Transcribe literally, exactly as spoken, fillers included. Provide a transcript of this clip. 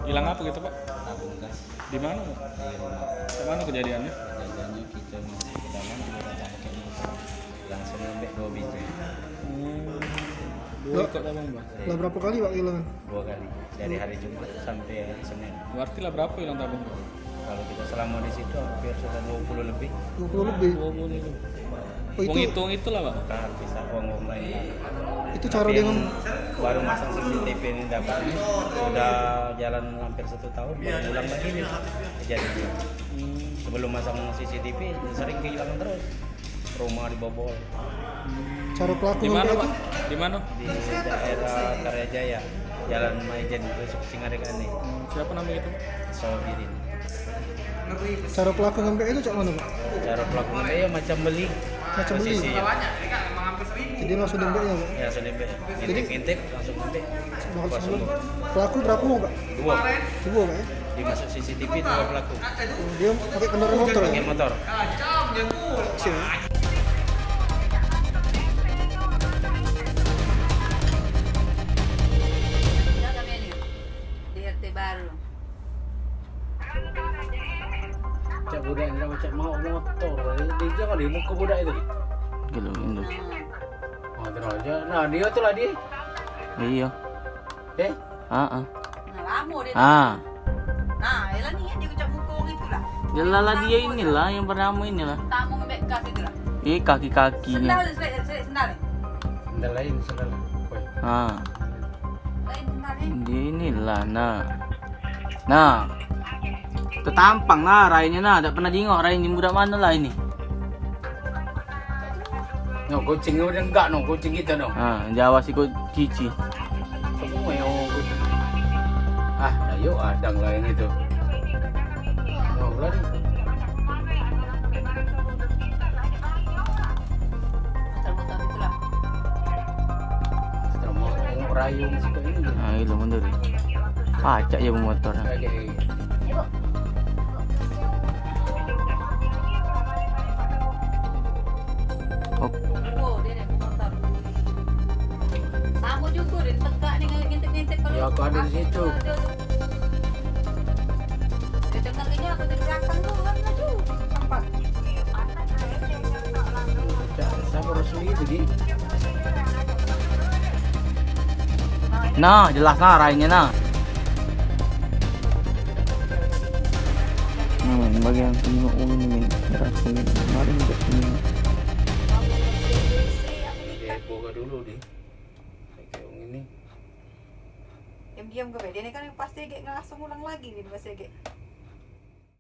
Hilang apa gitu, Pak? Tabung gas. Di mana, Pak? Di rumah. Di mana kejadiannya? Kejadiannya kita masuk ke dalam, kita datang pakai motor. Langsung ngambil dua biji. Hmm. Dua ikut tabung, Pak? Lah, berapa kali, Pak, kehilangan? Dua kali. Dari hari Jumat sampai hari Senin. Berarti lah berapa hilang tabung, Pak? Kalau kita selama di situ hampir sudah dua puluh lebih. Dua puluh lebih? Dua puluh lebih. Oh, wong itu hitung itulah, Pak. Kan bisa wong-wong lain. Itu cara dia ngem- baru masang C C T V ini dapat, sudah jalan hampir satu tahun, baru ulang lagi nih kejadian. Hmm. Sebelum masang C C T V sering kehilangan terus. Rumah dibobol. Cara pelaku ngambil itu? Di mana? Di daerah Karya Jaya, Jalan Maijen, Besuk Singaregan nih. Hmm, siapa namanya itu? Sobirin. Cara pelaku ngambil itu cak mana, Pak? Cara pelaku ngambil ya macam beli. Macam beli? Posisi, ya. Jadi langsung nembak ya, Pak? Ya, langsung nembak. Jadi ngintip-ngintip, langsung ngambil. Pelaku berapa wong, Pak? Dua. Dua, Pak, ya? Dimasuk C C T V dua pelaku. Oh, dia pakai kendaraan motor, ya? Pakai motor. Siap. Di R T baru. Cak budak ni, cak mau motor. Dia jangan di muka budak itu. Gelo, gelo. Oh, terus aja. Nah, dia tu lah dia. Iya. Eh? Ah, ah. Nah, lama dia. Ah. Nah, yelah niat dia kecak muka orang itulah. Yelah lah, dia inilah yang pertama inilah. Tamu ngambil gas itulah. Eh, kaki-kaki ni. Sendal, selik, selik sendal ni. Sendal lain, sendal. Oi. Ah. Lain sendal ni. Dia inilah, nah. Nah. Tetampang lah rainye nah. Tak pernah jingok rainye budak mana lah ini. No, kucing tu enggak no, kucing kita no. Ha, Jawa sikut cici. Kamu main orang kucing. Ah, dah yuk adang lah ini tu. No, lari. Motor-motor itulah. Motor mau tengok rayung sikut ini. Ha, itu mundur. Pacak je motor. Lagi. Op. Sama juga dia tegak ni, ngintip-ngintip kalau. Ya, aku ada di situ. Dia dengar dia, aku di belakang tu kan laju. Sempat. Siapa Rosli itu, Di? Nah, jelas nah rainye nah. Nah, men, bagian tengok wong ini, men. Merah kuning. Kemarin juga kuning. Dia buka dulu, Di. Kayak wong ini. Diam-diam ke, dia ni kan pasti gek ngasung ulang lagi ni, pasti gek.